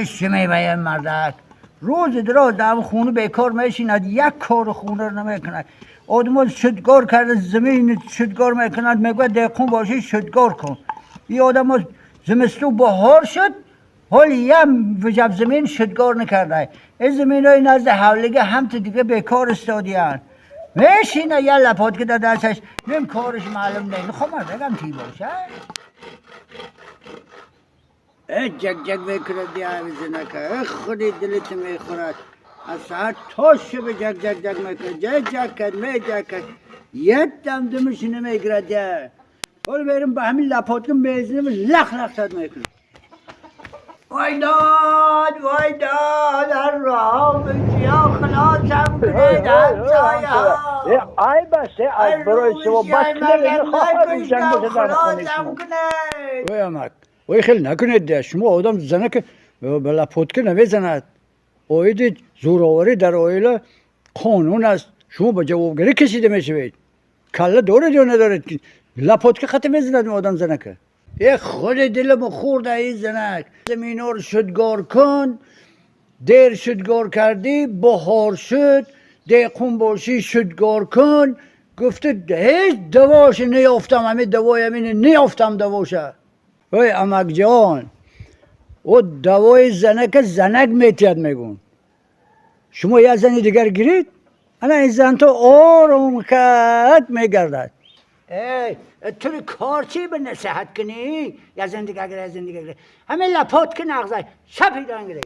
چی میباید مردک روز دراز در خونه بیکار میشیند، یک کار خونه رو نمیکند. آدم شدگار کرده، زمین شدگار میکند. میگوید دهقان باشی شدگار کن. این آدم زمستون بهار شد، حال یم وجب زمین شدگار نکرده. این زمین های نزد حولیگه هم تو دیگه بیکار استادیان. میشینه یه لپات که در دستش، نیم کارش معلوم نه. خب مردکم کی باشه؟ ای جگ جگ میکند دیگه زنکه. ای خودی دلت میخورد. از ساعت تا شب جگ جگ جگ میکند. جگ جگ کرد، می جگ کرد، یک دم دمش نمیگیرد دیگه. حالا بریم به همین لپات که میزنیم لخ لخ صد میکنه. وای داد، وای داد، هر راه چیا خلاصم کنید همسایه ها. عیب است از برای شما بس نمیخواهم جنگ باشه در خونه شما. وای امک، وای، خیلی نکنید ده. شما آدم زنک به لپات که نمیزند. оиди зӯроварӣ дар оила қонун аст. Шумо ба ҷавобгарӣ кашида мешавед. Калла доред ё надоред ки лапотка хата мезанад одам занака? Е, худи дилмо хӯрда ин занак. Заминор шудгор кун, дер шудгор кардӣ, баҳор шуд, деҳқон бошӣ шудгор кун гуфта, ҳеҷ давоша неёфтам. Ҳамин давои ҳамин неёфтам давоша. Ой, амакҷон, о, давои занака занак метиҳад мегӯн. Шумо як зани дигар гиред, ана ин зан то ором кад мегардад. Эй, тури кор чӣ ба насиҳат кунӣ? Я зан дигар гир, я зан дигар гир. Ҳамин лапот ки нағзай шапидан гиред.